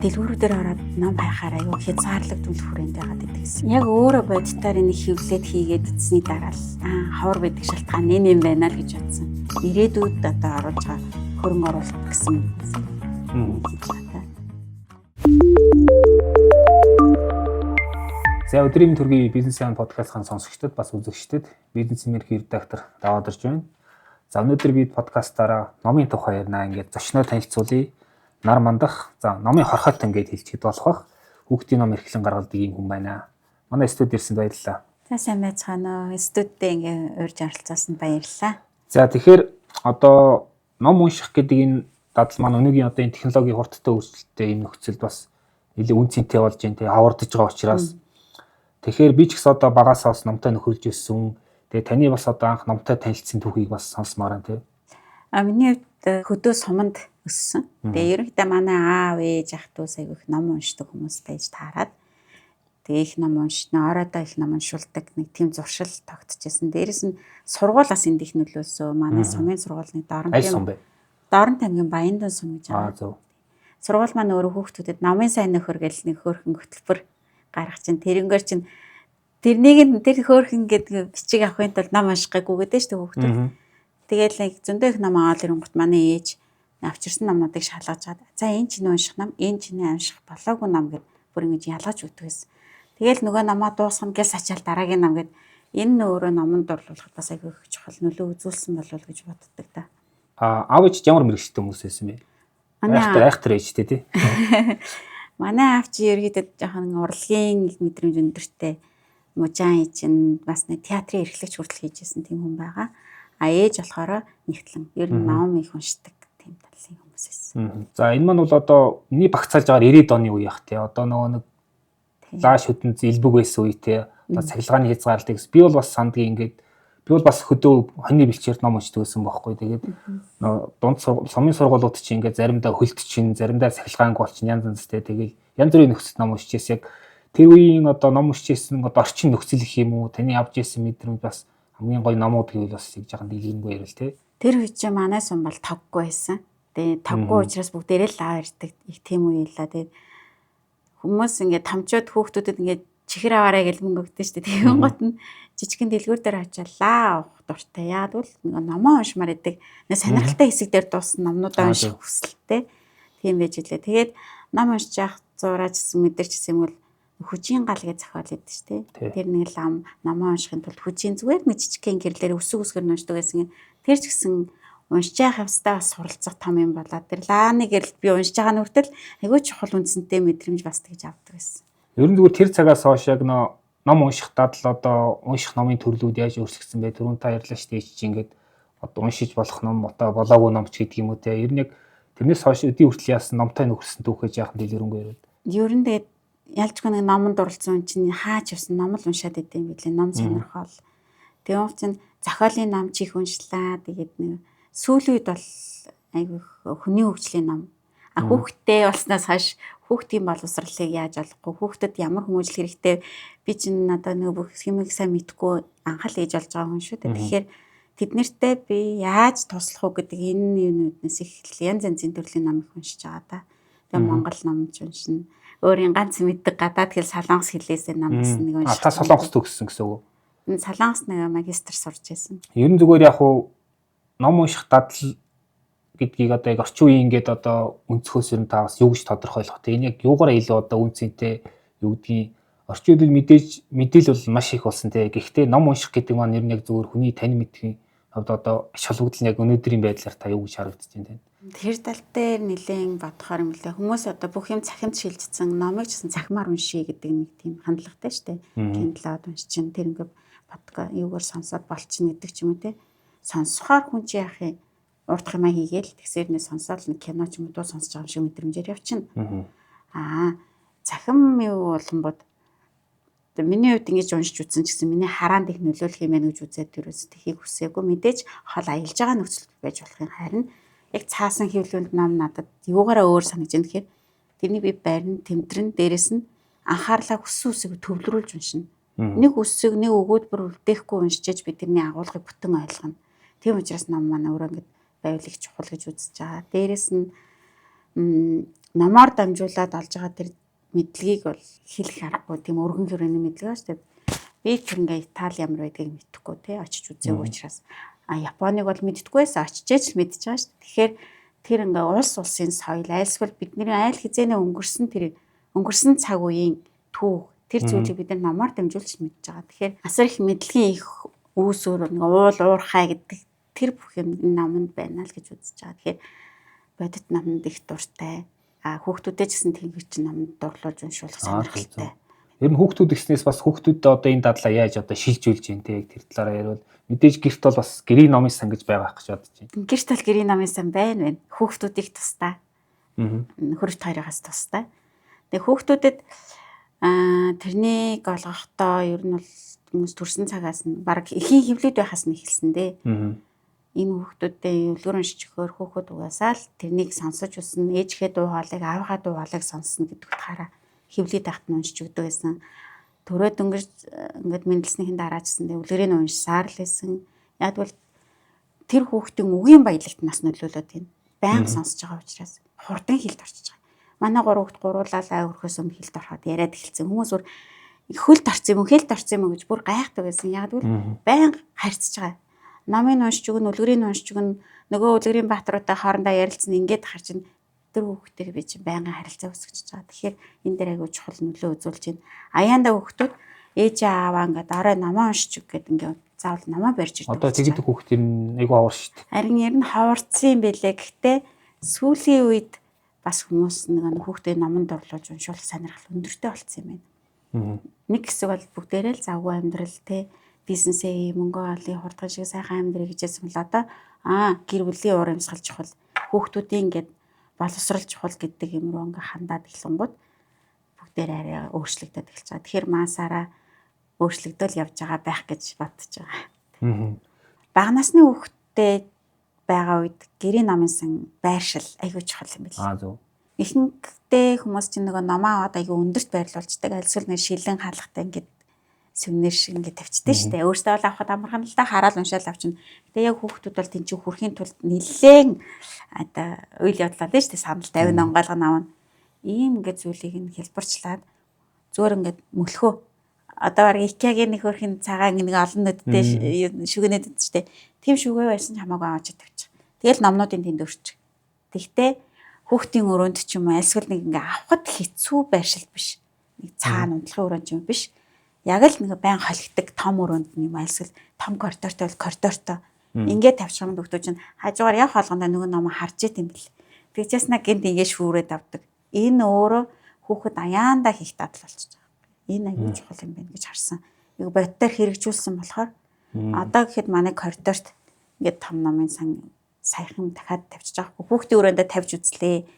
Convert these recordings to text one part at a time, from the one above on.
Дэлгүүрүүдээр ороод ном хайхаар аюу хязгаарлагдмал хүрээнд байгаад идэг гэсэн. Яг өөрөө бодитоор энийг хэвлээд хийгээд үзсний дараа л ховор байдаг шалтгаан энэ юм байна л гэж бодсон. Ирээдүйд одоо оруулж байгаа хөрөнгө оруулалт гэсэн хийж байгаа. За, өдрийн төргийн Бизнес Ян подкастын сонсогчдод, бас үзэгчдэд бизнесийн ерхий редактор даваад орж байна. За, өнөөдөр бид подкастаараа номын тухай ярина. Ингээд зочноо танилцуулъя. Нар мандах. За, номын хорхоот ингээд хэлчихэд болох бах. Хүүхдийн ном эрхлэн гаргадаг юм хүн байна. Манай студид ирсэнд баярлалаа. За, сайн байцгаана уу. Студидээ ингээ урьж оролцуулсанд баярлалаа. За, тэгэхээр одоо ном унших гэдэг энэ дадал маань өнөөгийн одоо энэ технологийн хурдтай өөрчлөлттэй энэ нөхцөлд бас нэлээд үн цэнтэй болж байна, тэгээ ховордож байгаа учраас. Тэгэхээр би ч гэсэн одоо багасаа бас номтой нөхөрлөж өссөн. Тэгээ таны бас одоо анх номтой танилцсан түүхийг бас сонсомоор байна, тий. А миний хувьд хөдөө суманд өссөн. Тэгээ ерөнхийдөө манай аав, ээж, ах дүүс айгүй их ном уншдаг хүмүүстэй ээж таарад. Тэгээ их ном уншна, ороодоо их ном уншуулдаг нэг тийм зуршил тогтчихсон. Дээрээс нь сургууль бас энд их нөлөөлсөн. Манай сумын сургуулийн Дорнот сум бэ? Дорнот аймгийн Баяндун сум гэж байгаа. Аа, зөв. Сургууль маань өөрөө хүүхдүүдэд номын сайн нөхөр гэл нэг хөөрхөн хөтөлбөр гаргах чинь тэрнгээр чинь тэрнийг нь тэр хөөрхөн гэдэг бичиг авахын тулд ном унших гүйгээд шүү дээ хүүхдүүд. Тэгэл нэг зөндөө их ном аваад ирэнгүүт манай ээж авчирсан номнуудыг шалгаж чад. За, энэ чиний унших ном, энэ чиний унших болоогүй ном гэд бүр ингэж ялгаж өгдөг байсан. Тэгэл нөгөө номоо дуусгана гэл сачаал дараагийн ном гэд энэ өөрөө номонд дурлуулахад бас айгүй их чухал нөлөө үзүүлсэн болов гэж боддог та. А аав ээж ямар мэрэгчлээ хүмүүс байсан бэ? Айхтар айхтар ээжтэй, тий. Манай аав чи ерөөдөө жоохон урлагийн мэдрэмж өндөртэй. Мужаан чинь бас нэг театрын эрхлэгч хүртэл хийж исэн тийм хүн байгаа. А ээж болохоор нэгтлэн ер нь ном их уншдаг тийм талын хүмүүс байсан. За, энэ маань бол одоо миний багцаалж байгаа 90-ад оны үе ях, тий. Одоо нөгөө нэг лааш хөдөн зэлбэг байсан үе, тий. Одоо цахилгааны хязгаарлалтыг би бол бас сандгийн ингээд би бол бас хөдөө хоньны бэлчээр ном уншдаг байсан бохоггүй. Тэгээд нөгөө дунд сумын сургуулиуд чинь ингээд заримдаа хөлт чинь, заримдаа цахилгаангүй болчин, янз янзтэй. Тэгээд янз бүрийн нөхцөлд ном уншиж байсан. Яг тэр үеийн одоо ном уншиж байсан одоо орчин нөхцөл гэх юм уу? Таны авч ирсэн мэдрэмж, бас хамгийн гоё номууд гэвэл бас яг жаахан дэлгэрэнгүй ярил, тий. Тэр үе чинь манай сум бол тоггүй байсан. Тэгээ тоггүй учраас бүгдээрээ л лав ирдэг. Их тийм үе л ла. Тэгээд хүмүүс ингээд томчууд хүүхдүүдэд ингээд чихэр аваарай гэж мөнгө өгдөө шүү дээ. Тэгэн гот нь жижигэн дэлгүүр дээр очиад лаа авах дуртай. Яагаад гэвэл нэг номоо уншмаар идэг. Нэг сонирхолтой хэсэг дээр дууссан номнуудаа унших хүсэлтэй. Тийм байж илээ. Тэгээд ном уншиж явах зураажсэн мэдэрчсэн юм бол хүжийн гал гэж зохиол идэв шүү дээ. Тэр нэг лам номоо уншихын тулд хүжийн зүгээр нэг жижигхэн гэрлээр өсөг өсгөр нь уншдаг байсан. Тэр ч гэсэн уншиж явах явцдаа бас суралцах том юм болоод тэр лааны гэрэлд би уншиж байгаа нь хүртэл айгүй чухал үндсэнтэй мэдрэмж бас тэгж авдаг байсан. Ер нь зүгээр тэр цагаас хойш яг нөө ном унших дадал, одоо унших номын төрлүүд яаж өөрчлөгдсөн бэ? Түрүүн та ярьлаа шүү дээ, чи ингээд одоо уншиж болох ном, одоо болоогүй ном ч гэдэг юм уу, те. Ер нь яг тэрнээс хойш өдий хүртэл яасан номтой нөхөрсөн түүхээ жаахан дэлгэрэнгүй яриад. Ер нь тэгээд ялчгүй нэг номонд дурлцсан хүн чинь хаач явсан ном л уншаад идэм билээ. Ном сонирхол. Тэгээ чинь зохиолын ном чих уншлаа. Тэгээд нэг сүүлийн үед бол айгүй хүний хөгжлийн ном. А хүүхдтэй болсноос хойш хүүхдийн боловсролыг яаж олохгүй, хүүхдэд ямар хүмүүжил хэрэгтэй, би чинь одоо нэг бүх хэмээг сайн мэдгүй анхаал ээж болж байгаа хүн шүү дээ. Тэгэхээр тэд нартэй би яаж туслах уу гэдэг энэ юунууднаас их янз янзын төрлийн ном их уншиж байгаа та. Тэгээ Монгол ном ч уншина. Өөрийн ганц мэддэг гадаад хэл солонгос хэлээсээ ном гэсэн нэг уншиж. Та солонгос төгссөн гэсэн үг үү? Солонгос нэг магистр сурч байсан. Ер нь зүгээр яг уу ном унших дадал гэдгийг одоо яг орчин үеийн ингээд одоо өнцгөөс ер нь та бас юу гэж тодорхойлох те, энэ яг юугаараа илүү одоо үн цэнтэй, юу гэдгийг, орчин үед мэдээж мэдээлэл бол маш их болсон, те. Гэхдээ ном унших гэдэг маань ер нь яг зүгээр хүний тань мэдхийн хувьд одоо ач холбогдол нь яг өнөөдрийн байдлаар та юу гэж харагдаж байна те? Тэр тал дээр нэлээд бодохоор юм лээ. Хүмүүс одоо бүх юм цахимд шилжчихсэн, номыг ч гэсэн цахимаар уншия гэдэг нэг тийм хандлагатай шүү дээ. Kindle-ад уншчин, тэр ингээ подкаст юугаар сонсоод болчихно гэдэг ч юм уу, те. Сонсохоор хүн чи яах юм, урдах юмаа хийгээл тэгсээр нэ сонсоод нэг кино ч юм уу дуу сонсож байгаа юм шиг мэдрэмжээр явчихна. Аа, цахим юу болонгод миний хувьд ингэж уншиж үзсэн ч гэсэн миний хараанд их нөлөөлөх юм байна гэж үзээд тэрөөс тхийг хүсээгүй. Мэдээж хол аялж байгаа нөхцөл байж болох юм. Харин яг цаасан хэвлэлд ном надад юугаараа өөр санагдаж байна гэхээр тэрнийг би барин тэмдрэн, дээрэс нь анхаарлаа хүссэн үсийг төвлөрүүлж уншина. Нэг үсэг, нэг өгүүлбэр үлдээхгүй уншиж би тэрний агуулгыг бүтэн ойлгоно. Тийм учраас ном маань өөрөө ингэж байвал их чухал гэж үзэж байгаа. Дээрэс нь Номоор дамжуулаад олж байгаа тэр мэдлэгийг бол хэлэх аргагүй тийм өргөн хүрээний мэдлэг ба шүү дээ. Би тэр ингээ Итали ямар байдгийг мэдэхгүй те очиж үзээгүй учраас. А Японыг бол мэддэггүй байсан, очижээч л мэдж байгаа шүү дээ. Тэгэхээр тэр ингээ улс улсын соёл айлсвал бидний айл хизээний өнгөрсөн тэр өнгөрсөн цаг үеийн түүх тэр зүйлийг бид нар номоор дамжуулж мэдж байгаа. Тэгэхээр асар их мэдлэгийн их үүсвэр нэг уул уурхай гэдэг тэр бүх юм энэ номонд байна л гэж үзэж байгаа. Тэгэхээр бодит номонд их дуртай. А хүүхдүүдэд ч гэсэн тэгэж номонд дурлуулж уншуулах сонирхолтой. Ер нь хүүхдүүд гэснээс бас хүүхдүүдэд одоо энэ дадлаа яаж одоо шилжүүлж юм те тэр талаараа яриул мэдээж гэрт бол бас гэрийн номын сан гэж байгаа байх гэж бодож байна. Гэрт бол гэрийн номын сан байна байна. Хүүхдүүдийг тусдаа. Хөрөлт хоёроогоос тусдаа. Тэгээ хүүхдүүдэд тэрнийг олгохдоо ер нь бол хүмүүс төрсэн цагаас нь баг эхийн хөвлөд байхаас нь эхэлсэн дээ. Энэ хүүхдүүдэд үлгэр уншиж өгөхөөр хүүхэд угаасаа л тэрнийг сонсож өснө, ээжийнхээ дуу хоолойг, аавынхаа дуу хоолойг сонсно гэдэг утгаараа хөвлөд байхад нь уншиж өгдөг байсан. Төрөө дөнгөж ингээд мэндэлснийхэн дараа ч гэсэн үлгэрийг уншсаар л байсан. Яг бол тэр хүүхдийн үгийн баялагт нас нөлөөлөд байна. Баян сонсож байгаа учраас хурдан хилд орчиж байгаа. Манай гурав хүүхд гуруулаад ай өрхөөс өмнө хилд ороход яриад эхэлсэн. Хүмүүс бүр хөлд орсон юм уу, хөлд орсон юм уу гэж бүр гайхдаг байсан. Яг бол баян харьцаж байгаа. Номыг уншиж өгнө, үлгэрийг уншиж өгнө, нөгөө үлгэрийн бааtruудаа хоорондоо ярилцсан ингээд хар чинь тэр хүүхдтэйг би чинь байнгын харилцаа үүсгэж байгаа. Тэгэхээр энэ дээр айгүй чухал нөлөө үзүүлж байна. Аяанда хүүхдүүд ээжээ ааваа ингээд орой номоо уншиж өг гэдэг ингээд заавал номоо барьж ирдэг. Одоо тэгдэг хүүхд ер нь айгүй ховор шүү дээ. Харин ер нь ховорцсон юм бэлээ. Гэхдээ сүүлийн үед бас хүмүүс нэг хүүхдээ номонд орлуулж уншуулах сонирхол өндөртэй болцсон юм байна. Нэг хэсэг бол бүгдээрээ л завгүй амьдрал те бизнесээ мөнгө олъё хурдхан шиг сайхан амьдрах гэжсэн бол одоо гэр бүлийн уур амьсгал чухал хүүхдүүдийн ингээд боловсрал чухал гэдэг юм руу ингээ хандаад эхлэнгууд бүгдээр арай өөрчлөгдөд эхэлж байгаа. Тэгэхээр маасаараа өөрчлөгдөөл явж байгаа байх гэж бодож байгаа. Бага насны хүүхдтэй байгаа үед гэрийн номын сан байршил айгүй чухал юм байна. Зөв. Ихэнхдээ хүмүүс чинь нөгөө номоо аваад айгүй өндөрт байрлуулцдаг. Альсвал нэг шилэн хаалгатай ингээд сувенир шиг ингээд тавьчихдээ шүү дээ. Өөртөө бол авахд амархан л да хараал уншаал авчна. Гэтэ яг хүүхдүүд бол тэн чинь хүрэхийн тулд нэлээд одоо үйл явдлаа л шүү дээ. Санал тавина онгойлго авна. Ийм ингээд зүйлийг нь хэлбэрчлээд зүгээр ингээд мөлхөө. Одоо баг IKEA-гийн нэг хөрхэн цагаан нэг олон нүдтэй шүгэнэд шүү дээ. Тийм шүгэ байсан ч хамаагүй аваач тавьчих. Тэгэл номнуудын тэнд өрчих. Тэгтээ хүүхдийн өрөөнд ч юм уу альсвал нэг ингээ авахд хэцүү байршил биш. Нэг цаана унтлахын өрөөнд ч юм биш. Яг л нэг байн холигдог том өрөөнд нь юм альсвал том коридортой бол коридортой. Ингээд тавьчих юм дөгтөө чинь хажуугаар явах болгондоо нөгөө ном харж ит юм бэл. Тэгжээс на гинт ингээ шүүрээд авдаг. Энэ өөрөө хүүхэд аяандаа хийх дадал болчихж байгаа. Энэ аюул чухал юм байна гэж харсан. Яг боддоор хэрэгжүүлсэн болохоор одоо гэхэд манай коридорт ингээд том номын сан саяхан дахиад тавьчих жоохгүй. Хүүхдийн өрөөндөө тавьж үзлээ.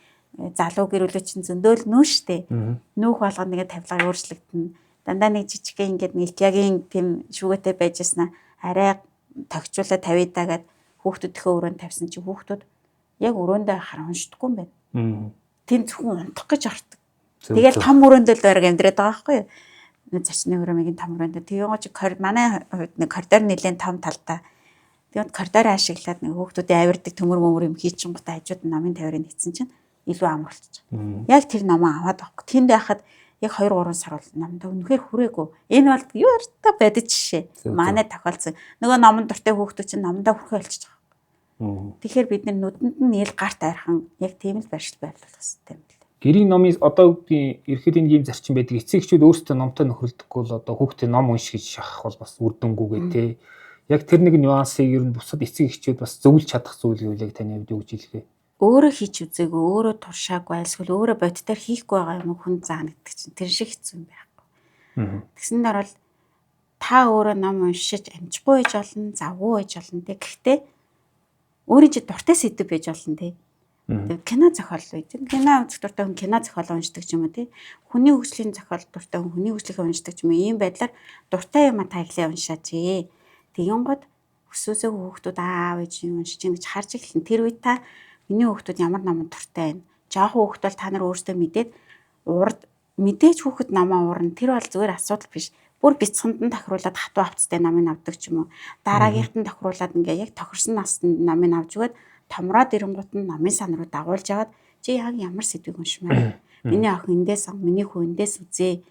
Залуу гэр бүлүүд чинь зөндөөл нүүн штэ. Нүүх болгоно нэгэ тавилга өөрчлөгдөнө. Дандаа нэг жижигхэн ингээд нэг Икеагийн тийм шүүгээтэй байжсэн арай тогтчуулаа тавья даа гэд хүүхдүүдийнхээ өрөөнд тавьсан чинь хүүхдүүд яг өрөөндөө харан уншдаггүй юм байна. Тэн зөвхөн унтах гэж ордог. Тэгэл том өрөөндөө л байраг амьдраад байгаа байхгүй юу? Зочны өрөөмийн том өрөөндөө. Тэгээ чи манай хувьд нэг коридор нэлээд том талтай. Тэгээд коридор ашиглаад нэг хүүхдүүдийн авирдаг төмөр мөмөр юм хийчихэнгүүтээ хажууд номын тавирыг хийсэн чинь илүү амар болчих. Яг тэр номоо аваад авахгүй. Тэнд байхад яг 2 3 сар бол номдоо үнэхээр хүрээгүй. Энэ бол юу ярьтай бодит жишээ. Манай тохиолдсон. Нөгөө номон дуртай хүүхдүүд чинь номдоо хүрхээ болчих байгаа. Тэгэхээр бид нүдэнд нь нийл гарт ойрхон яг тийм л байршил байрлуулах хэрэгтэй юм байна. Гэрийн номын одоо үгдийн ерхэд энэ ийм зарчим байдаг. Эцэг эхчүүд өөрсдөө номтой нөхөрлөдөггүй бол одоо хүүхдээ ном унш гэж шахах бол бас үр дүнгүйгээ те. Яг тэр нэг нюансыг ер нь бусад эцэг эхчүүд бас зөвлөж чадах зүйл гэвэл яг таны хувьд юу гэж хэлэх вэ? Өөрөө хийж үзээгүй, өөрөө туршаагүй, альсгүй өөрөө бодитоор хийхгүй байгаа юм хүн заана гэдэг чинь тэр шиг хэцүү юм байхгүй. Тэгсэн дээр бол та өөрөө ном уншиж амжихгүй байж болно, завгүй байж болно те. Гэхдээ өөрийн чи дуртай сэдв байж болно те. Тэгээ кино зохиол үү. Кино үзэх дуртай хүн кино зохиол уншдаг ч юм уу те. Хүний хөгжлийн зохиол дуртай хүн хүний хөгжлийнхээ уншдаг ч юм уу. Ийм байдлаар дуртай юм а та эхлээ уншаач ээ. Тэгэнгүүт өсөөсөө хүүхдүүд аав ээж юм уншиж гин гэж харж эхэлнэ. Тэр үед та миний хүүхдүүд ямар номонд дуртай байна. Жохон хүүхд бол та нар өөрсдөө мэдээд урд мэдээж хүүхэд номоо уурна. Тэр бол зүгээр асуудал биш. Бүр бяцханд нь тохируулаад хатуу хавцтай номыг авдаг ч юм уу. Дараагийнхт нь тохируулаад ингээ яг тохирсон насанд номыг авч өгөөд томроод ирэнгуут нь номын сан руу дагуулж яваад Чи яг ямар сэдвийг уншмаар? Миний охин эндээс сон, миний хүү эндээс үзээ.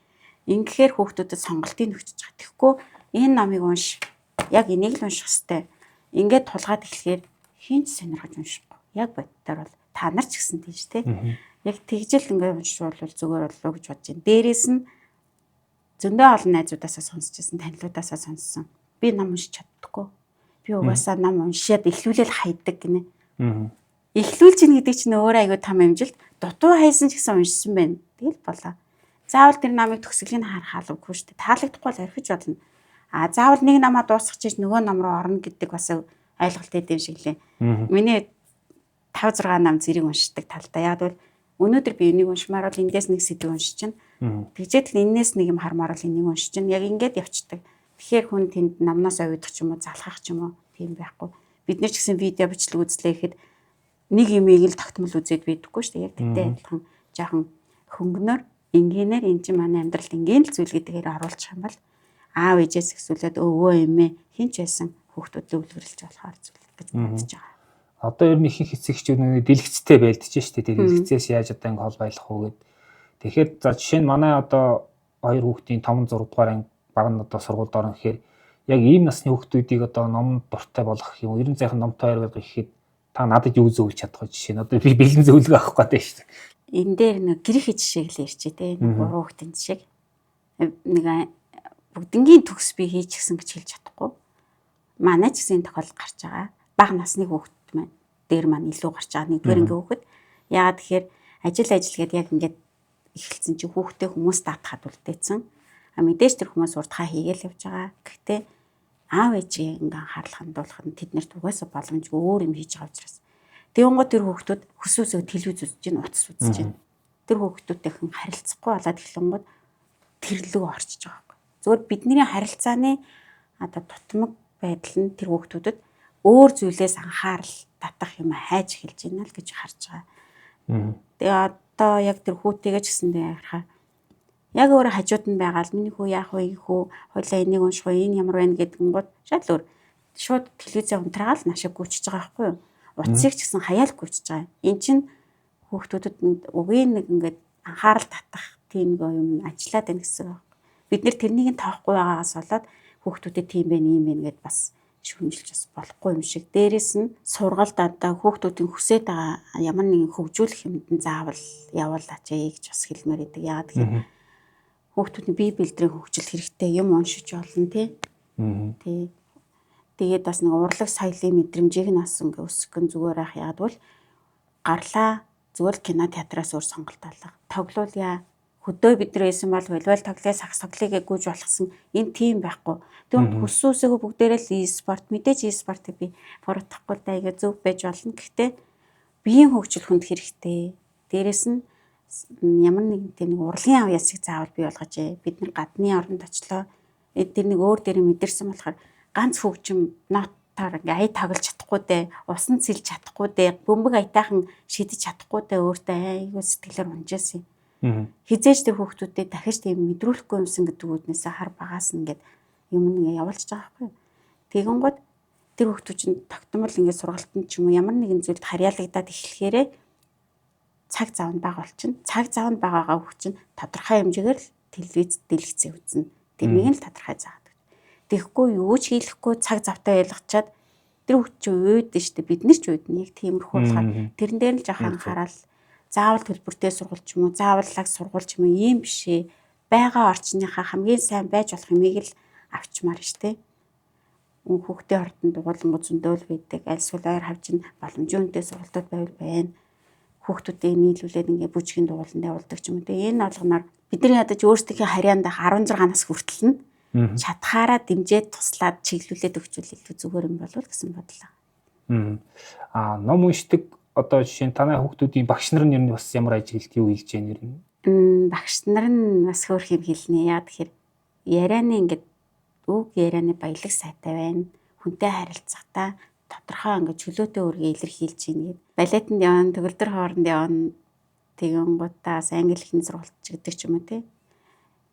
Ингэхээр хүүхдүүдэд сонголтыг өгч байгаа. Тэгэхгүй энэ номыг унш. Яг энийг л унших хэвээр. Ингээд тулгаад эхлэхээр хэн ч сонирхож уншихгүй. Яг боддоор бол та нар ч гэсэн тийш те. Яг тэгжэл ингээд уншвал зүгээр болов гэж бодож байна. Дээрээс нь зөндөө олон найзуудаасаа сонсч ирсэн, танилуудаасаа сонссон. Би ном уншиж чаддаггүй. Би угаасаа ном уншаад эхлүүлэл хайдаг гинэ. Эхлүүлж ийн гэдэг чинь өөрөө айгүй том амжилт. Дутуу хайсан ч гэсэн уншсан байна. Тэгэл болоо. Заавал тэр номыг төгсгөлийг харах албагүй шүү дээ. Таалагдахгүй бол орхиж болно. А заавал нэг номоо дуусгах чиж нөгөө ном руу орно гэдэг бас ойлголт өгд юм шиг лээ. Миний 5 6 ном зэрэг уншдаг талдаа. Яг бол өнөөдөр би энийг уншмаар бол эндээс нэг сэдв уншиж чинь. Тэгжээд л энээс нэг юм хармаар бол энийг уншиж чинь. Яг ингээд явцдаг. Тэгэхээр хүн тэнд номноос овидох ч юм уу, залхах ч юм уу тийм байхгүй. Бид нар ч гэсэн видео бичлэг үзлээ гэхэд нэг юмыг л тогтмол үзээд байдаггүй шүү дээ. Яг тэртэй адилхан жоохон хөнгөнөөр энгийнээр эн чинь манай амьдралд энгийн л зүйл гэдгээр оруулчих юм бол аав ээжээс ихсүүлээд өвөө эмээ хэн ч байсан хүүхдүүдэд үлгэрлэж болохоор зүйл гэж бодож байгаа. Одоо ер нь ихэнх эцэг эхчүүд дэлгэцтэй байлдаж шүү дээ. Дэлгэцээс яаж одоо ингэ хол байлах уу гэд. Тэгэхээр за жишээ нь манай одоо хоёр хүүхдийн 5 6 дугаар анги баг нь одоо сургуульд орно гэхээр яг ийм насны хүүхдүүдийг одоо ном дуртай болгох юм. Ер нь зайхан номтой ойргох гэхэд та надад юу зөвлөж чадах вэ жишээ нь. Одоо би бэлэн зөвлөгөө авах гэдэг шүү дээ. Энэ дээр нэг гэрийнхээ жишээг л ярьчих те. Нэг гурван хүүхдийн жишээг. Нэг бүгднгийн төгс би хийчихсэн гэж хэлж чадахгүй. Манай ч гэсэн энэ тохиолдол гарч байгаа. Бага насны хүүхэд маань дээр маань илүү гарч байгаа. Нэгдүгээр ингээ хүүхэд. Яагаад тэгэхээр ажил гээд яг ингээд эхэлсэн чинь хүүхдээ хүмүүс даатахад үлдээсэн. А мэдээж тэр хүмүүс урдхаа хийгээл явж байгаа. Гэхдээ аав ээжээ ингээ анхаарал хандуулах нь тэднэрт угаасаа боломжгүй өөр юм хийж байгаа учраас. Тэгэнгүүт тэр хүүхдүүд хөсөөсөө телевиз үзэж гин, утас үзэж гин. Тэр хүүхдүүдтэй хэн харилцахгүй болоод эхлэнгүүд тэрлэг орчиж байгаа байхгүй. Зүгээр бидний харилцааны одоо тутмаг байдал нь тэр хүүхдүүдэд өөр зүйлээс анхаарал татах юм хайж эхэлж байна л гэж харж байгаа. Тэгээ одоо яг тэр хүүтэйгээ ч гэсэндээ харахаа яг өөрөө хажууд нь байгаа л миний хүү яах вэ, хүү хойлоо энийг унших уу, энэ ямар байна гэдгэн гот шал өөр шууд телевизээ унтраагаал наашаа гүйчиж байгаа байхгүй юу? Утсыг ч гэсэн хаяал гүйчиж байгаа. Эн чинь хүүхдүүдэд угийн нэг ингээд анхаарал татах тийм нэг юм ажиллаад байна гэсэн үг. Бид нэр тэрнийг нь тоохгүй байгаагаас болоод хүүхдүүдэд тийм байх, ийм байх гэд бас шүмжилж бас болохгүй юм шиг. Дээрээс нь сургалт одоо хүүхдүүдийн хүсээд байгаа ямар нэгэн хөгжүүлэх юмд нь заавал явуулаач ээ гэж бас хэлмээр байдаг. Яагаад гэхээр хүүхдүүдийн бие бэлдрийн хөгжил хэрэгтэй, юм уншиж болно тий. Тий. Тэгээд бас нэг урлаг соёлын мэдрэмжийг нь бас ингээ өсгөх нь зүгээр ах. Яагаад бол гарлаа зүгээр л кино театраас өөр сонголт алга. Тоглоулъя. Хөдөө бид нар байсан бол волейбол тоглоё, сагс тоглоё гэж гүйж болохсон. Энэ тийм байхгүй. Тэгвэл хүссэн үсээгөө бүгдээрээ л e-спорт, мэдээж e-спортыг би буруутгахгүй л да айгаа зөв байж болно. Гэхдээ биеийн хөгжил хүнд хэрэгтэй. Дээрээс нь ямар нэгэн тийм нэг урлагийн ав ясыг заавал бий болгож. Бид нар гадны оронд очлоо. Тэр нэг өөр дээр мэдэрсэн болохоор ганц хөгжим нотоор ингээ ая тоглож чадахгүй дээ, усан цэлж чадахгүй дээ, бөмбөг аятайхан шидэж чадахгүй дээ өөртөө айгүй сэтгэлээр унжаасан юм. Хизээж тэр хүүхдүүдэд дахиж тийм мэдрүүлэхгүй юмсан гэдэг үүднээсээ хар багаас нь ингээд юм ингээ явуулчих байгаа байхгүй юу. Тэгэнгүүт тэр хүүхдүүд чинь тогтмол ингээд сургалтанд ч юм уу ямар нэгэн зүйлд харьяалагдаад эхлэхээрээ цаг зав нь бага болчихно. Цаг зав нь багаагаа хүүхд чинь тодорхой хэмжээгээр л телевиз дэлгэцээ үзнэ. Тэрнийг л тодорхой заадаг. Тэгэхгүй юу ч хийлэхгүй цаг завтай ялгачаад тэр хүүхд чинь уйдна шүү дээ. Бид нар ч уйдна. Яг тиймэрхүү болохоор тэрэн дээр л жоохон анхаарал заавал төлбөртэй сургууль ч юм уу, заавал лаг сургууль ч юм уу ийм биш ээ. Байгаа орчныхаа хамгийн сайн байж болох юмыг л авчмаар шүү дээ. Хүүхдийн ордонд дугуулангууд зөндөөл байдаг. Альсвал ойр хавж нь боломжийн үнэтэй сургалтууд байвал байна. Хүүхдүүдээ нийлүүлээд ингээ бүжгийн дугууланд явуулдаг ч юм уу. Тэгээ энэ болгоноор бидний ядаж өөрсдийнхээ харьяанд 16 нас хүртэл нь чадхаараа дэмжиж туслаад чиглүүлээд өгчүүл илүү зүгээр юм болов гэсэн бодлоо. Аа ном уншдаг одоо жишээ нь танай хүүхдүүдийн багш нар нь ер нь бас ямар ажиглалт юу хэлж байна ер нь? Багш нар нь бас хөөрх юм хэлнэ. Яа тэгэхээр ярианы ингээд үг ярианы баялаг сайтай байна. Хүнтэй харилцахдаа тодорхой ингээд чөлөөтэй өөргөө илэрхийлж байна гэд. Балетанд явна, төгөлдөр хооронд явна. Тэгэнгуутаас англи хэлний сургалт ч гэдэг ч юм уу тий.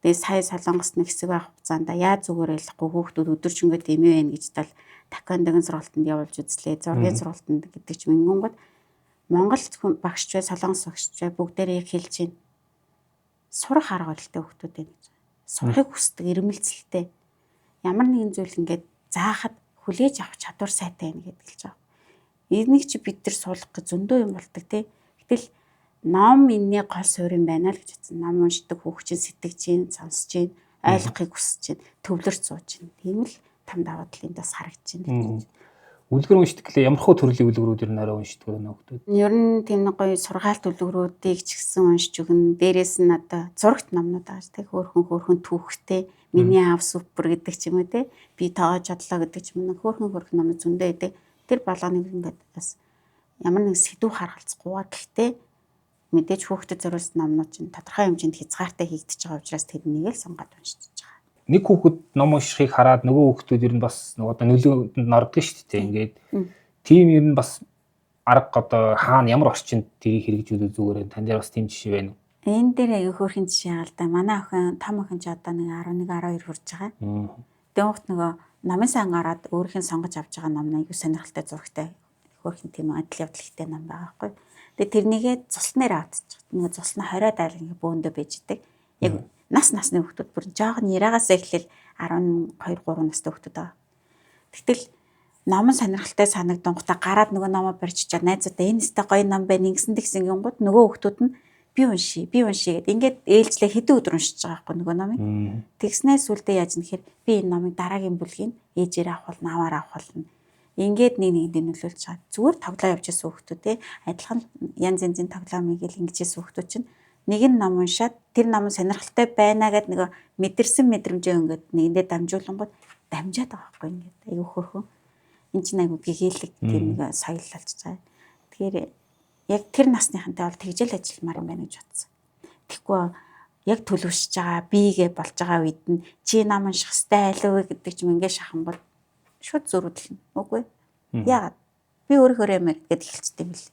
Тэгээ сая Солонгост нэг хэсэг байх хугацаанд яа зүгээр ойлгохгүй хүүхдүүд өдөржингөө дэмий байна гэж тал таквондогийн сургалтанд явуулж үзлээ. Зургийн сургалтанд гэдэг ч юм. Ингэнгүүт Монгол багш бай, солонгос багш бай бүгдээрээ яг хэлж байна. Сурах арга барилтай хүүхдүүд байна гэж. Сурахыг хүсдэг, ирмэлцэлтэй. Ямар нэгэн зүйл ингээд заахад хүлээж авах чадвар сайтай байна гэдээ хэлж байгаа. Энийг чи бид нар суулгах гэж зөндөө юм болдог те. Гэтэл ном энэний гол суурь юм байна л гэж бодсон. Ном уншдаг хүүхд чинь сэтгэж чинь, сонсож чинь, ойлгохыг хүсэж чинь, төвлөрч сууж чинь. Тийм л том давуу тал энд бас харагдаж байна. Үлгэр уншдаг гэлээ ямар хөө төрлийн үлгэрүүд ер нь арай уншдаг вэ нөхдөд? Ер нь тийм нэг гоё сургаалт үлгэрүүдийг ч гэсэн уншиж өгнө. Дээрээс нь одоо зурагт номнууд байгаа ч тийм хөөрхөн хөөрхөн түүхтэй миний аав супер гэдэг ч юм уу те. Би тоогож чадлаа гэдэг ч юм уу хөөрхөн хөөрхөн номнууд зөндөө байдаг. Тэр болгоныг ингээд бас ямар нэг сэдв харгалзахгүйгээр гэхдээ мэдээж хүүхдэд зориулсан номнууд чинь тодорхой хэмжээнд хязгаартай хийгдэж байгаа учраас тэрнийг л сонгоод уншиж байгаа. Нэг хүүхэд ном уншихыг хараад нөгөө хүүхдүүд ер нь бас нөгөө одоо нөлөөнд ордог шүү дээ. Ингээд тийм ер нь бас арга одоо хаана ямар орчинд тэрийг хэрэгжүүлэх зүгээр тань дээр бас тийм жишээ байна уу? Энэ дээр аягүй хөөрхөн жишээ байгаа л да. Манай охин том охин ч одоо нэг 11 12 хүрж байгаа. Дөнгөт нөгөө номын сан ороод өөрийнх нь сонгож авч байгаа ном аягүй сонирхолтой зурагтай хөөрхөн тийм адил явдал ихтэй ном байгаа байхгүй. Тэгээ тэрнийгээ цусланаар авчихдаг. Нөгөө цуслан 20 айл ингээ бөөндөө байж идэг. Яг нас насны хүүхдүүд бүр жоохон нэрагаас эхлээл 12 3 настай хүүхдүүд байгаа. Тэгтэл ном сонирхолтой санагдангуудаа гараад нөгөө номоо барьж чад найзуудаа энэ өстэй гоё ном байна ингэсэн тэгсэн гингууд нөгөө хүүхдүүд нь би уншия би уншия гэд ингээд ээлжлээ хэдэн өдөр уншиж байгаа байхгүй нөгөө номыг. Тэгснээс сүлдээ яаж нэхэр би энэ номыг дараагийн бүлгийг ээжээр авах болно аваар авах болно. Ингээд нэг нэгэндээ нөлөөлж байгаа. Зүгээр тоглоо явж байсан хүүхдүүд те адилхан янз янзын тоглоом ийгэл ингэж байсан хүүхдүүд чинь нэг нь ном уншаад тэр ном сонирхолтой байна гэд нөгөө мэдэрсэн мэдрэмжээ ингээд нэгэндээ дамжуулангууд дамжаад байгаа байхгүй ингээд айгүй хөөрхөн. Энд чинь айгүй гэгээлэг тийм нэг соёл болчихж байгаа. Тэгэхээр яг тэр насныхантай бол тэгжэл ажилламаар юм байна гэж бодсон. Тэгэхгүй яг төлөвшөж байгаа биегээ болж байгаа үед нь чи ном унших хэвээр алив гэдэг чим ингээд шахангууд шууд зөрүүдлэнэ. Үгүй. Яагаад? Би өөрөөр юм гэд эхэлчихдээ юм бэл.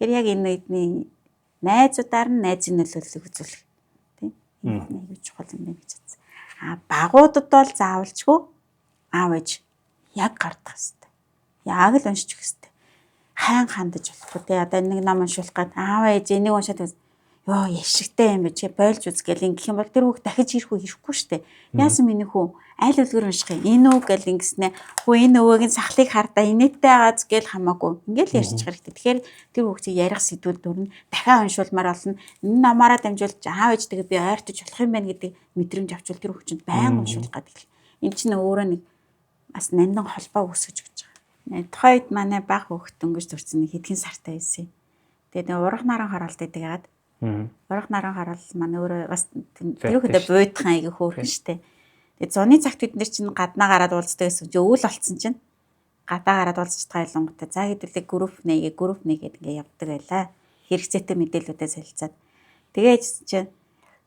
Тэгэхээр яг энэ үедний найзуудаар нь найзын нөлөөллийг үзүүлэх тийм энэ аюу чухал юм байна гэж бодсон. А багуудад бол заавалчгүй аав ээж яг гардах хэвээр. Яг л уншиж өгөх хэвээр. Хайн хандаж болохгүй тий. Одоо нэг ном уншуулах гээд аав ээж энийг уншаад ёо яшигтай юм бэ чи болж үз гэл ингэх юм бол тэр хүүхд дахиж ирэх үү ирэхгүй штэ. Яасан миний хүү аль үлгэр унших юм энэ үү гэл ингэснэ. Хүү энэ өвөгийн сахлыг хардаа инээдтэй байгааз гэл хамаагүй. Ингээл ярьчих хэрэгтэй. Тэгэхээр тэр хүүхдийг ярих сэдвүүд дүрнэ дахиад уншуулмаар болно. Энэ номоороо дамжуулж аав ээжтэйгээ би ойртож болох юм байна гэдэг мэдрэмж авчвал тэр хүүхчэнд байнга уншуулах гэдэг. Энэ чинь өөрөө нэг бас нандин холбоо үүсгэж өгч байгаа. Тухайн үед манай баг хүүхд дөнгөж төрсэн нэг хэдхэн сартай байсан юм. Тэгээд нэг урах наран хороолт гэдэг яагаад Урах наран хараал маань өөрөө бас тэр хөдөө бууйдхан айгүй хөөрхөн штэ. Тэгээ зуны цагт бид нар чинь гаднаа гараад уулздаг гэсэн чинь өвөл болцсон чинь гадаа гараад уулзч байгаа ялангуутаа за хэдүүлээ групп нэгээ групп нэгээд ингээ явдаг байлаа. Хэрэгцээтэй мэдээллүүдээ солилцоод. Тэгээд чинь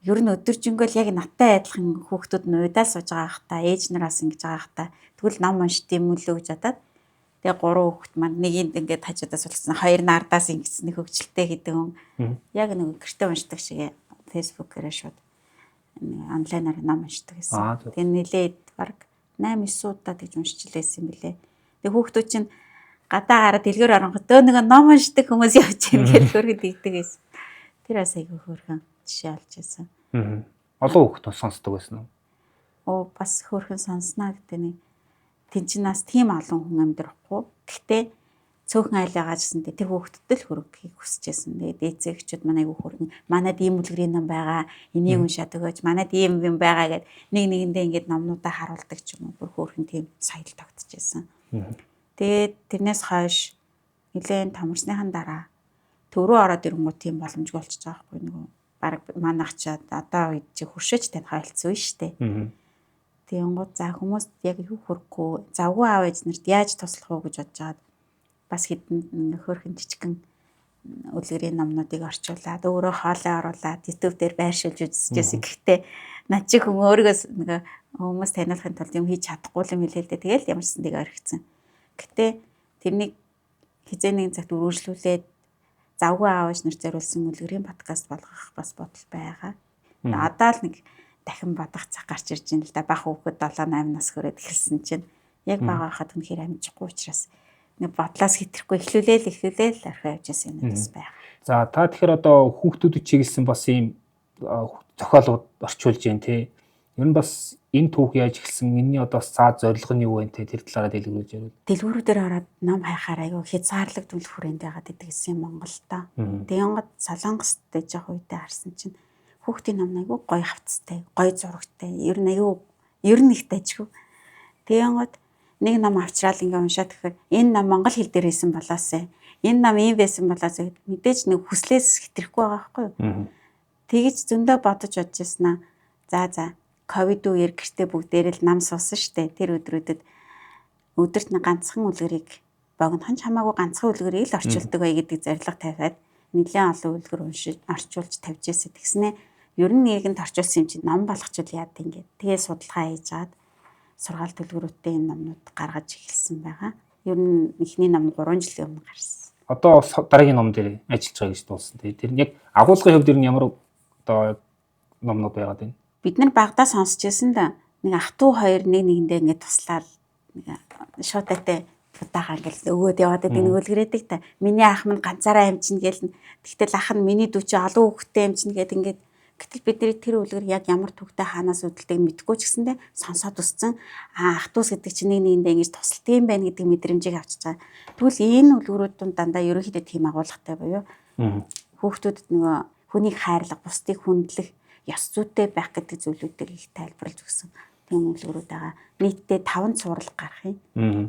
ер нь өдөржингөө л яг надтай адилхан хүүхдүүд нь уйдаал сууж байгаа хта ээж нараас ингэж байгаа хта тэгвэл ном уншд юм үлээ гэж бодоод тэгээ гурван хүүхэд маань нэгэнд ингээд хажуудаас сулсан, хоёр нардаас ингэсэн нэг хөгжилтэй гэдэг хүн. Яг нэг гэрте уншдаг шиг фэйсбүүкээрээ шууд онлайнаар ном уншдаг гэсэн. Тэгээ нилээд баг 8 9 удаа тэгж уншиж лээсэн юм билээ. Тэгээ хүүхдүүд чинь гадаа гараад дэлгэр оронгот дөө нэг ном уншдаг хүмүүс явж юм гэж хөргөд игдэг байсан. Тэр бас айгүй хөөрхөн жишээ олж байсан. Олон хүүхэд сонсдог байсан уу? Оо бас хөөрхөн сонсноо гэдэг нэг тэн чинь бас тийм олон хүн амьдрахгүй. Гэхдээ цөөхөн айл байгаа гэсэн тэр хүүхдэд л хөргөхийг хүсэж байсан. Тэгээд эцэгчүүд манай айгүй хөргөн манад ийм үлгэрийн ном байгаа. Энийг уншаад өгөөч. Манад ийм юм байгаа гэд нэг нэгэндээ ингээд номнуудаа харуулдаг ч юм уу. Бүр хөөрхөн тийм соёл тогтож байсан. Тэгээд тэрнээс хойш нэлээд томорсныхан дараа төв рүү ороод ирэнгүүт тийм боломжгүй болчихж байгаа байхгүй нөгөө баг манайх ч одоо үед чи хуршээч таних ойлцсон шүү дээ. Тэгэнгүүт за хүмүүст яг юу хүрхгүй завгүй аав ээж нарт яаж туслах уу гэж бодож байгаад бас хэдэн хөөрхөн жижигхэн үлгэрийн номнуудыг орчуулад өөрөө хоолой оруулаад YouTube дээр байршуулж үзчихсэн. Гэхдээ над чи хүн өөрийгөө нөгөө хүмүүс таниулахын тулд юм хийж чадахгүй юм хэлээ л дээ. Тэгэл ямар ч сан тийг орхицсан. Гэтэ тэрнийг хизээ нэгэн цагт үргэлжлүүлээд завгүй аав ээж нарт зориулсан үлгэрийн подкаст болгох бас бодол байгаа. Одоо л нэг дахин бодох цаг гарч ирж байна л да. Бага хүүхэд 7 8 нас хүрээд эхэлсэн чинь яг бага байхад үнэхээр амжихгүй учраас Нэг бодлоос хэтрэхгүй эхлүүлээл орхио явж байсан юм бас байх. За та тэгэхээр одоо хүүхдүүдэд чиглэсэн бас ийм зохиолууд орчуулж байна те. Ер нь бас энэ түүх яаж эхэлсэн, энэний одоо цаад зорилго нь юу вэ те, тэр талаараа дэлгэрүүлж ярив. Дэлгүүрүүдээр ороод ном хайхаар айгүй хязгаарлаг түлх хүрээнд байгаад идэг гэсэн Монголдо. Тэгэнгүүт Солонгост дэж явах үедээ харсан чинь хүүхдийн ном айгүй гоё хавцтай, гоё зурагтай. Ер нь айгүй ер нь их дажгүй. Тэгэнгүүт нэг ном авчраал ингээ уншаад тэгэхээр энэ ном монгол хэл дээр байсан болоосаа. Энэ ном ийм байсан болоосаа гэд мэдээж нэг хүслээс хэтрэхгүй байгаа байхгүй юу? Тэгэж зөндөө бодож бодож яснаа. За ковид үеэр гэртээ бүгдээрээ л нам суусан штэ. Тэр өдрүүдэд өдөрт нэг ганцхан үлгэрийг богинохон ч хамаагүй ганцхан үлгэрийг л орчуулдаг бай гэдэг зорилго тавиад нэлээд олон үлгэр уншиж орчуулж тавьж байсан. Тэгснэ ер нь нийгэмд орчуулсан юм чинь ном болгочвол яад ингээд. Тэгээ судалгаа хийж чад сургаал төлгөрүүтэй энэ номнууд гаргаж эхэлсэн байгаа. Ер нь эхний ном 3 жилийн өмнө гарсан. Одоо дараагийн ном дээр ажиллаж байгаа гэж дуулсан. Тэр нь яг агуулгын хувьд ер нь ямар одоо номнууд байгаад байна? Бид нар багадаа сонсч байсан да. Нэг ах トゥ хоёр нэг нэгэндээ ингээд туслаад нэг шуудаатай удаага ингээл өгөөд яваад байдаг нэг үлгэрээдэг та. Миний ах минь ганцаараа амжина гээл. Тэгтэл ах нь миний дүү чи олон хүүхэдтэй амжина гэд ингээд. Гэтэл бидний тэр үлгэр яг ямар түүхтэй хаанаас үүдэлтэйг мэдэхгүй ч гэсэндээ сонсоод өссөн. Аа ах дүүс гэдэг чинь нэг нэгэндээ ингэж тусалдаг юм байна гэдэг мэдрэмжийг авчиж байгаа. Тэгвэл энэ үлгэрүүд дунд дандаа ерөнхийдөө тийм агуулгатай буюу хүүхдүүдэд нөгөө хүнийг хайрлах, бусдыг хүндлэх, ёс зүйтэй байх гэдэг зүйлүүдийг их тайлбарлаж өгсөн тийм үлгэрүүд байгаа. Нийтдээ 5 цуврал гарах юм.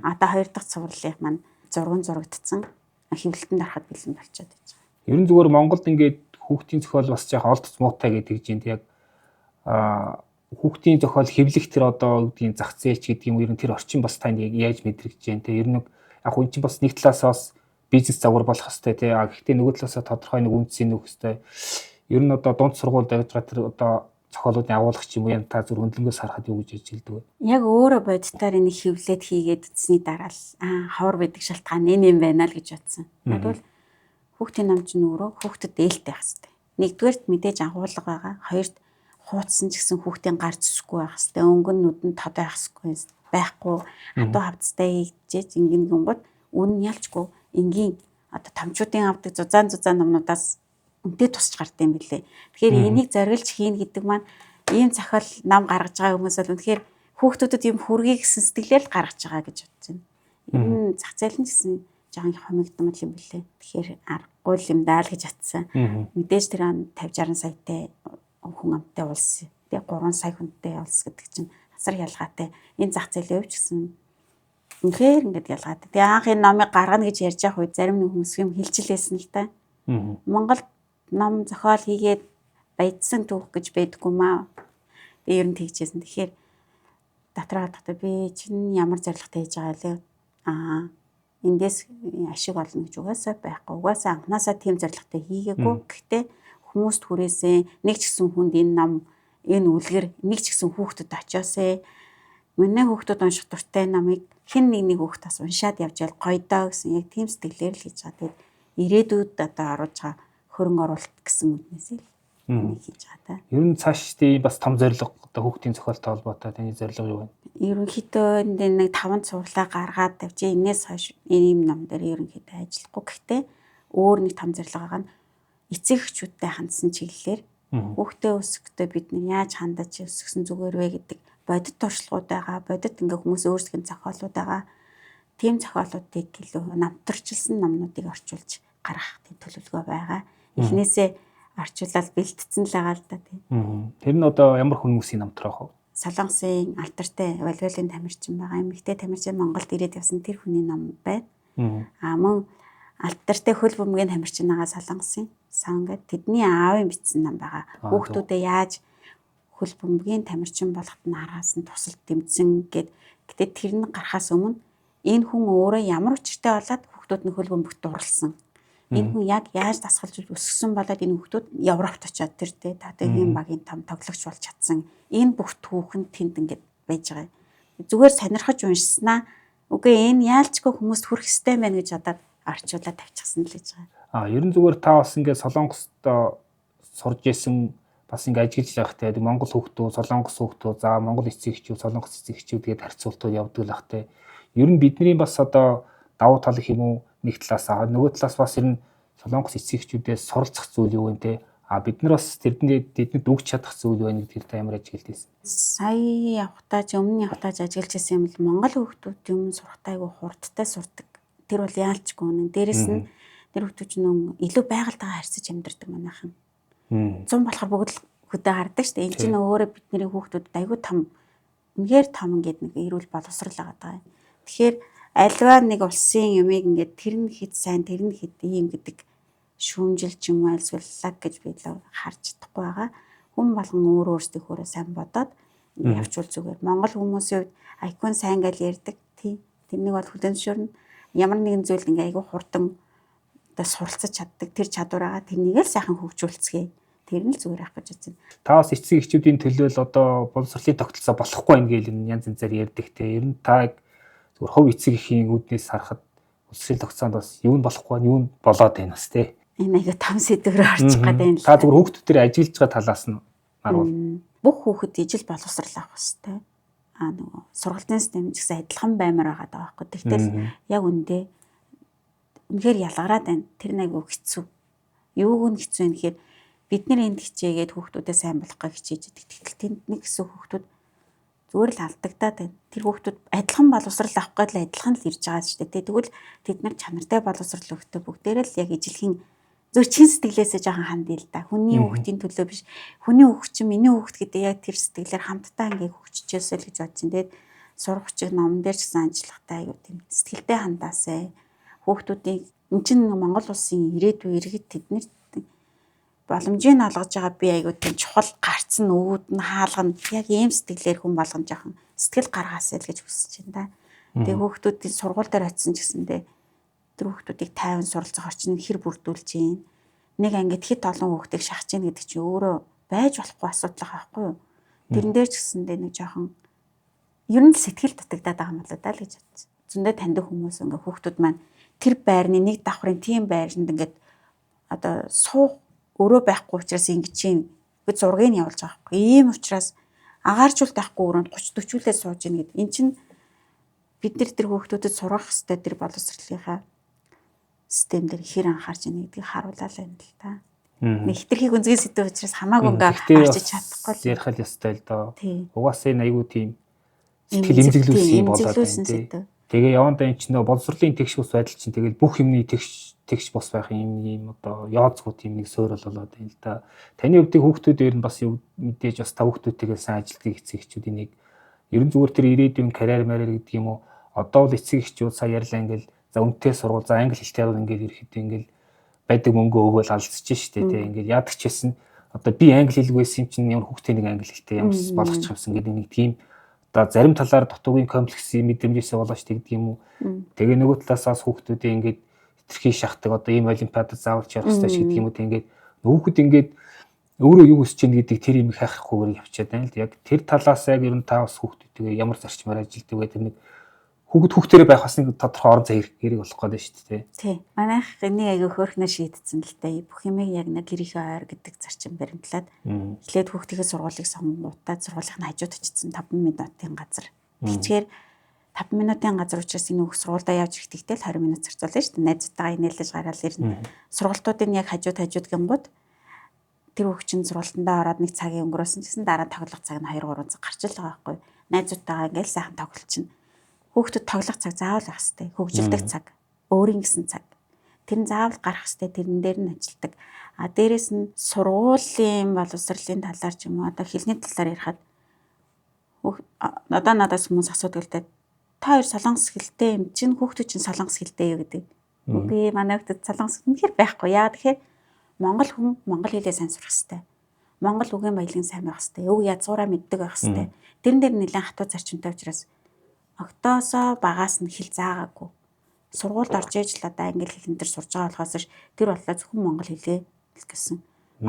Одоо 2 дахь цувралын маань зурган зурагдсан. Хэвлэлтэнд ороход бэлэн болчиход байж байгаа. Ер нь зүгээр Монголд ингээд хүүхдийн зохиол бас яг олдц муутай гэдэг чинь яг хүүхдийн зохиол хэвлэх тэр одоо гэдгийн зах зээл ч гэдэг юм ер нь тэр орчин бас танд яаж мэдрэгдэж байна те. Ер нь яг үн чинь бас нэг талаас бас бизнес загвар болох хэвээр те. А гэхдээ нөгөө талаасаа тодорхой нэг үндсийн нөхөх хэвээр. Ер нь одоо дунд сургуульд явж байгаа тэр одоо зохиолуудын агуулгах ч юм уу та зүр хөндлөнгөөс харахад юу гэж хэлдэг вэ? Яг өөрөө бодитоор энийг хэвлээд хийгээд үзсний дараа л ховор байдаг шалтгаан энэ юм байна л гэж бодсон. Тэгвэл хүүхдийн ном чинь өөрөө хүүхдэд ээлтэй байх хэрэгтэй. Нэгдүгээрт мэдээж агуулга байгаа. Хоёрт хуудсан ч гэсэн хүүхдийн гар зүсэхгүй байх хэрэгтэй. Өнгөн нүдэн тод байх байхгүй. Хатуу хавцтай хийжээж ингэн гингууд үн нь ялчгүй энгийн одоо томчуудын авдаг зузаан номнуудаас үнтэй тусч гард юм билээ. Тэгэхээр энийг зориулж хийн гэдэг маань ийм зохиол ном гаргаж байгаа хүмүүс бол үнэхээр хүүхдүүдэд юм хүргэе гэсэн сэтгэлээр л гаргаж байгаа гэж бодож байна. Энэ зах зээл нь гэсэн жоохон хомигдмал юм билээ. Тэгэхээр аргагүй юм даа л гэж бодсон. Мэдээж тэр 50 60 саятай хүн амттай улс, тэгээ 3 сая хүнтэй улс гэдэг чинь асар ялгаатай. Энэ зах зээлийн хувьд ч гэсэн үнэхээр ингээд ялгаатай. Тэгээ анх энэ номыг гаргана гэж ярьж байгаа үед зарим нэг хүмүүс юм хилчилээсэн л та. Монгол ном зохиол хийгээд баяжсан түүх гэж байдаггүй маа. Би ер нь тэгжсэн. Тэгэхээр дотроо бодохдоо би чинь ямар зорилготой хийж байгаа лээ? Аа эндээс ашиг олно гэж угаасаа байхгүй. Угаасаа анханасаа тийм зорилготой хийгээгүй. Гэхдээ хүмүүст хүрээсээ нэг ч гэсэн хүнд энэ ном, энэ үлгэр нэг ч гэсэн хүүхдэд очиосээ. Миний хүүхдүүд унших дуртай номыг хэн нэг нэг хүүхд бас уншаад явж ял гоё доо гэсэн яг тийм сэтгэлээр л хийж байгаа. Тэгээд ирээдүйд одоо оруулж байгаа хөрөнгө оруулалт гэсэн үднээс л энийг хийж байгаа та. Ер нь цааш тийм бас том зорилго одоо хүүхдийн зохиолтой холбоотой таны зорилго юу вэ? Ерөнхийдөө нэг 5 цувралаа гаргаад тавьчих. Энээс хойш ийм ном дээр ерөнхийдөө ажиллахгүй. Гэхдээ өөр нэг том зорилго байгаа нь эцэг эхчүүдтэй хандсан чиглэлээр хүүхдээ өсгөхдөө бид нар яаж хандаж өсгсөн зүгээр вэ гэдэг бодит туршлагууд байгаа. Бодит ингээ хүмүүс өөрсдийн зохиолууд байгаа. Тийм зохиолуудыг илүү намтарчилсан номнуудыг орчуулж гаргах тийм төлөвлөгөө байгаа. Эхнээсээ орчуулаад бэлтцсэн л байгаа л да тийм. Тэр нь одоо ямар хүмүүсийн намтрах вэ? Солонгосын алтартай валвалын тамирчин байгаа. Эмэгтэй тамирчин Монголд ирээд явсан тэр хүний ном байна. Аа мөн алтартай хөл бөмбөгийн тамирчин байгаа Солонгосын сан гэдэг тэдний аавын бичсэн ном байгаа. Хүүхдүүдээ яаж хөл бөмбөгийн тамирчин болоход нь араас нь тусалд дэмжсэн гэд. Гэтэ тэр нь гарахаас өмнө энэ хүн өөрөө ямар учиртай болоод хүүхдүүд нь хөл бөмбөгт дурлсан. Энэ хүн яг яаж дасгалж өсгсөн болоод энэ хүүхдүүд Европт очиод тэр тэ татгийн багийн том тоглогч болж чадсан. Энэ бүх түүх нь тэнд ингээд байж байгаа. Зүгээр сонирхож уншсанаа үгүй энэ яалчгүй хүмүүст хүрэх ёстой байна гэж бодоод орчуулаад тавьчихсан л гэж байгаа. А ер нь зүгээр та бас ингээд Солонгост сурж исэн бас ингээд ажиглаж явах те Монгол хүүхдүүд, Солонгос хүүхдүүд, за Монгол эцэг эхчүүд, Солонгос эцэг эхчүүд гээд харьцуултууд явдаг л ах те. Ер нь бидний бас одоо давуу тал гэх юм уу нэг талаас аа нөгөө талаас бас ер нь Солонгос эцэг эхчүүдээс суралцах зүйл юу вэ те? А бид нар бас тэднийд өгч чадах зүйл байна гэдгийг та ямар ажиглаж байсан? Сая явхдаа ч өмнө явхдаа ч ажиглаж байсан юм л Монгол хүүхдүүд юм сурахтаа айгүй хурдтай сурдаг. Тэр бол яалчгүй үнэн. Дээрэс нь тэр хүүхдүүд ч нүүн илүү байгальтайгаа харьцаж амьдардаг манайхан. 100 болохоор бүгд л хөдөө гардаг шүү дээ. Энэ чинь өөрөө бидний хүүхдүүдэд айгүй том үнэхээр том ингээд нэг эрүүл боловсрал байгаа даа. Тэгэхээр альва нэг улсын юмыг ингээд тэр нь хэд сайн тэр нь хэд ийм гэдэг шүүмжил ч юм уу альсвал лаг гэж би л харж чадахгүй байгаа. Хүн болгон өөр өөрсдийнхөөрөө сайн бодоод явчвал зүгээр. Монгол хүмүүсийн хувьд IQ нь сайн гэж ярьдаг. Тий. Тэрнийг бол хүлээн зөвшөөрнө. Ямар нэгэн зүйлд ингээ айгүй хурдан одоо суралцаж чаддаг тэр чадвар байгаа. Тэрнийг л сайхан хөгжүүлцгээе. Тэр нь л зүгээр ах гэж бодсон. Та бас эцэг эхчүүдийн төлөө л одоо боловсролын тогтолцоо болохгүй байх гээл янз янзаар ярьдаг те. Ер нь та зүгээр хувь эцэг эхийн үүднээс харахад боловсролын тогтолцоонд бас юу нь болохгүй юу нь болоод байна бас те. Энэ айгүй том сэдв рүү орчих гээд байна л. Та зүгээр хүүхдүүд төр ажиллаж байгаа талаас нь харуул. Бүх хүүхэд ижил боловсрал авах хэрэгтэй. Аа нөгөө сургалтын систем ч гэсэн адилхан баймар байгаа даа байхгүй. Тэгтэл яг үндэ үнэхээр ялгараад байна. Тэр нь айгүй хэцүү. Юуг нь хэцүү юм гэхээр бид нар энд хичээгээд хүүхдүүдээ сайн болох гэж хичээж идэг. Тэгтэл тэнд нэг хэсэг хүүхдүүд зүгээр л алдагдаад байна. Тэр хүүхдүүд адилхан боловсрал авах гээд л адилхан л ирж байгаа шүү дээ. Тэгвэл тэд нар чанартай боловсрал өгтөө бүгдээрээ л яг ижилхэн зөв чин сэтгэлээсээ жоохон хандъя л да. Хүний хүүхдийн төлөө биш. Хүний хүүхд чинь миний хүүхд гэдэг яг тэр сэтгэлээр хамтдаа ингээ хөгжчихөөсэй л гэж бодож чинь. Тэгээд сурах хүчиг номон дээр ч гэсэн ажиллахтай аюу тийм сэтгэлдээ хандаасай. Хүүхдүүдийг эн чинь Монгол улсын ирээдүй иргэд тэднэр боломжийг олгож байгаа би аюу тийм чухал гарц нь өвд нь хаалга нь яг ийм сэтгэлээр хүн болгон жоохон сэтгэл гаргаасай л гэж хүсэж байна да. Тэгээ хүүхдүүдийн сургууль дээр очисон ч гэсэндээ тэр хүүхдүүдийг тайван суралцах орчин хэр бүрдүүлж гин. Нэг ангид хэд олон хүүхдийг шахаж гин гэдэг чинь өөрөө байж болохгүй асуудал байхгүй юу? Тэрэн дээр ч гэсэндээ нэг жоохон ер нь л сэтгэл дутагдаад байгаа юм болоо да л гэж бодсон. Зөндөө таньдаг хүмүүс ингээ хүүхдүүд маань тэр байрны нэг давхрын тийм байранд ингээд одоо суух өрөө байхгүй учраас ингэж чинь гэж зургийг явуулж байгаа байхгүй. Ийм учраас агааржуулт байхгүй өрөөнд 30 40-үлээ сууж ийн гэд. Эн чинь бид нар тэр хүүхдүүдэд сургах хэвээр тэр боловсролынхаа систем дээр хэр анхаарч ийн гэдгийг харуулаа л байна л та. Нэг хитрхи гүнзгий сэдв учраас хамаагүй ингээ харж чадахгүй л ярих л ёстой л доо. Угаасаа энэ айгүй тийм сэтгэл эмзэглүүлсэн юм болоод байна тий. Тэгээ явандаа эн чинь боловсролын тэгш ус байдал чинь тэгэл бүх юмны тэгш тэгш бос байх юм юм одоо яоцгүй тийм нэг суурь болоод байна л да. Таны хувьд хүүхдүүд ер нь бас юу мэдээж бас та хүүхдүүдтэйгээ сайн ажилладаг эцэг эхчүүдийн нэг ер нь зүгээр тэр ирээдүйн карьер марьер гэдэг юм уу одоо л эцэг эхчүүд сая ярьлаа ингээл за үнэтэй сургууль за англи хэлтэй бол ингээл ирэхэд ингээл байдаг мөнгө өгөөл алдчихж штэ тий ингээл яадаг ч байсан одоо би англи хэлгүй байсан юм чинь ямар хүүхдээ нэг англи хэлтэй ямар болгочих юмсан гэдэг нэг тийм одоо зарим талаар дутуугийн комплексийн мэдрэмжээсээ болооч тэгдэг юм уу. Тэгээ нөгөө талаас бас хүүхдүүдээ ингээд хитрхи шахдаг одоо ийм олимпиадад заавал ч явах хэрэгтэй ч гэдэг юм уу. Ингээд хүүхэд ингээд өөрөө юу хүсэж байна гэдэг тэр юм хайхахгүйгээр явчаад байна л. Яг тэр талаас яг ер нь та бас хүүхдүүдтэйгээ ямар зарчмаар ажилладаг вэ? Тэр нэг хүүхэд хүүхдэрээ байх бас нэг тодорхой орон зай хэрэг болох гэдэг шүү дээ. Тий. Манайх энийг айгүй хөөрхнөр шийдсэн л дээ. Бүх юмыг яг нэг гэрийнхээ ойр гэдэг зарчим баримтлаад эхлээд хүүхдийнхээ сургуулийг сонгонгуудаа сургуулийн хажууд очсон 5 минутын газар. Тэгчгээр 5 минутын газар учраас энэ хүүхд сургуульдаа явж ирэхдээ л 20 минут зарцуулна шүү дээ. Найзтайгаа инээлж гараал ирнэ. Сургалтуудын яг хажууд хажууд гингууд тэр хүүхд чинь сургалтандаа ороод нэг цагийн өнгөрөөсөн гэсэн дараа тоглох цаг нь 2 3 цаг гарч л байгаа байхгүй. Найзуудтайгаа ингээл сайхан тоглолчихно. Хүүхдүүд тоглох цаг заавал байх хэрэгтэй. Хөгжилдэг цаг, өөрийн гэсэн цаг. Тэр нь заавал гарах хэрэгтэй. Тэрэн дээр нь ажилдаг. А дээрэс нь сургуулийн боловсролын талаар ч юм уу одоо хэлний талаар ярихад одоо надаас хүмүүс асуудаг л дээ. Та хоёр солонгос хэлтэй юм чинь хүүхдүүд чинь солонгос хэлтэй юу гэдэг. Үгүй манай хүүхдүүд солонгос үнэхээр байхгүй. Яа тэгэхээр монгол хүн монгол хэлээ сайн сурах хэрэгтэй. Монгол үгийн баялагын сайн байх хэрэгтэй. Үг язгуураа мэддэг байх хэрэгтэй. Тэрэн дээр нэлээд хатуу зарчимтай учраас октоосоо багаас нь хэл заагаагүй. Сургуульд орж иж л одоо англи хэлэн дээр сурж байгаа болохоос тэр боллоо зөвхөн монгол хэлээ л гэсэн.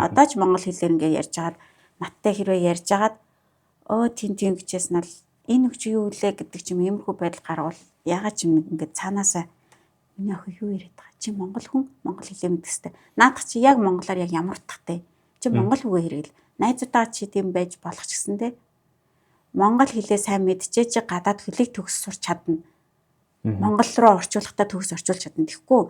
Одоо ч монгол хэлээр ингээ ярьж агаад надтай хэрвээ ярьж агаад өө тийм тийм гэжээс нь л энэ өгч юу үлээ гэдэг ч юм иймэрхүү байдал гарвал ягаад ч юм ингээ цаанаасаа миний охин юу яриад байгаа чи монгол хүн монгол хэлээ мэдэх хэвээр. Наадах чи яг монголоор яг ямар утгатай. Чи монгол үгээ хэрэгэл. Найзуудаа чи тийм байж болох ч гэсэн те. Монгол хэлээ сайн мэдчихээ чи гадаад хөлийг төгс сурч чадна. Монгол руу орчуулахдаа төгс орчуулж чадна. Тэгэхгүй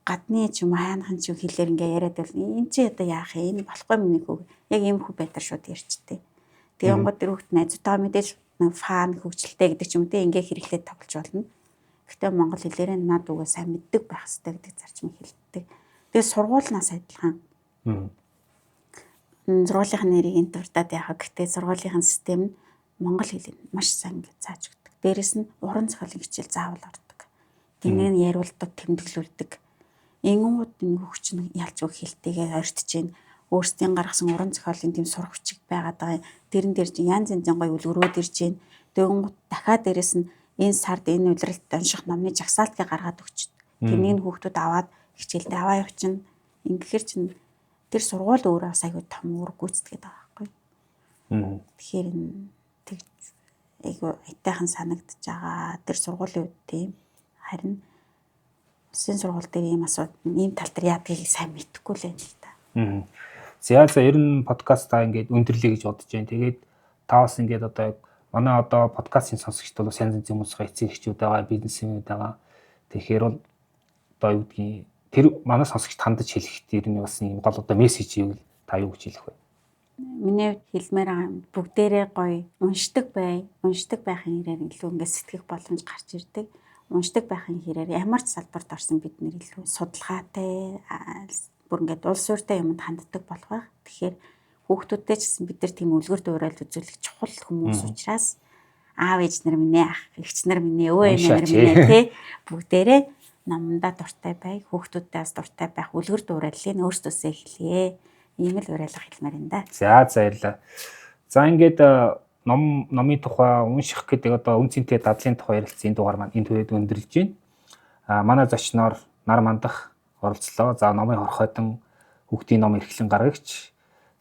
гадны ч юм уу хайнхан ч юм хэлээр ингээ яриад байвал энэ чи одоо яах юм, энэ болохгүй миний хүү. Яг ийм хүү байдлаар шууд ярьчтэй. Тэгээ онгод тэр хүүхд найзуудтайгаа мэдээж фан хөгжилтэй гэдэг ч юм уу те ингээ хэрэглээд тоглож болно. Гэхдээ монгол хэлээрээ над үгээ сайн мэддэг байх хэрэгтэй гэдэг зарчмыг хэлдэг. Тэгээ сургуулнаас адилхан. Сургуулийн нэрийг энэ дурдаад яхаа. Гэхдээ сургуулийн систем нь монгол хэлийг маш сайн ингэ зааж өгдөг. Дээрэс нь уран зохиолын хичээл заавал ордог. Тэнийг нь яриулдаг, тэмдэглүүлдэг. Ингэнгүүт энэ хүүхд чинь ялж өг хэлтэйгээ ойртож гин өөрсдийн гаргасан уран зохиолын тийм сурах хүчиг байгаад байгаа юм. Тэрэн дээр чинь янз янзын гоё үлгэрүүд ирж гин. Тэгэнгүүт дахиад дээрэс нь энэ сард энэ улиралд унших номны жагсаалтыг гаргаад өгч. Тэрнийг нь хүүхдүүд аваад хичээлдээ аваа явчихна. Ингэхэр чинь тэр сургууль өөрөө бас айгүй том үүрэг гүйцэтгээд байгаа байхгүй. Тэгэхээр тэгж айгүй айтайхан санагдаж байгаа. Тэр сургуулийн үед тийм. Харин улсын сургууль дээр ийм асуудал, ийм тал дээр яадгийг сайн мэдэхгүй л байна л та. За за ер нь подкастаа ингээд өндөрлөе гэж бодож байна. Тэгээд та бас ингээд одоо манай одоо подкастын сонсогчд бол янз янзын хүмүүс байгаа, эцэг эхчүүд байгаа, бизнесмэнүүд байгаа. Тэгэхээр бол одоо юу гэдгийг тэр манай сонсогчд хандаж хэлэхэд ер нь бас нэг гол одоо мессеж юу та юу гэж хэлэх вэ? Миний хувьд хэлмээр байгаа юм бүгдээрээ гоё уншдаг бай. Уншдаг байхын хэрээр илүү ингээд сэтгэх боломж гарч ирдэг. Уншдаг байхын хэрээр ямар ч салбарт орсон бид нэр илүү судалгаатай, бүр ингээд улс суурьтай юмд ханддаг болох байх. Тэгэхээр хүүхдүүдтэй ч гэсэн бид нар тийм үлгэр дуурайл үзүүлэх чухал хүмүүс учраас аав ээж нар минь ээ, ах эгч нар минь ээ, өвөө эмээ нар минь ээ тий бүгдээрээ номондоо дуртай бай, хүүхдүүдтэй бас дуртай байх үлгэр дуурайллыг өөрсдөөсөө эхлэе. Ийм л уриалга хэлмээр юм да. За баярлалаа. За ингээд номын тухай унших гэдэг одоо үн цэнтэй дадлын тухай ярилцсан энэ дугаар маань энэ түрээд өндөрлөж байна. Манай зочноор Нар Мандах оролцлоо. За номын хорхойтон хүүхдийн ном эрхлэн гаргагч.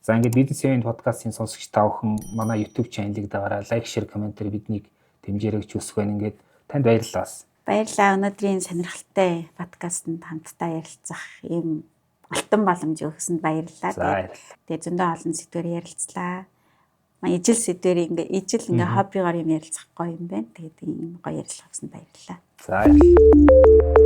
За ингээд бизнес event подкастын сонсогч та бүхэн манай YouTube channel-ыг дагаарай, лайк, share, комментээр биднийг дэмжээрэй гэж хүсэх байна. Ингээд танд баярлалаа. Баярлалаа. Өнөөдрийн сонирхолтой подкастт хамтдаа ярилцах ийм алтан боломж өгсөнд баярлалаа. Тэгээ зөндөө олон сэдвээр ярилцлаа. Ижил сэдвээр ингээ ижил ингээ хоббигоор юм ярилцах гоё юм байна. Тэгээд ийм гоё ярилцлага өгсөнд баярлалаа. За баярлалаа.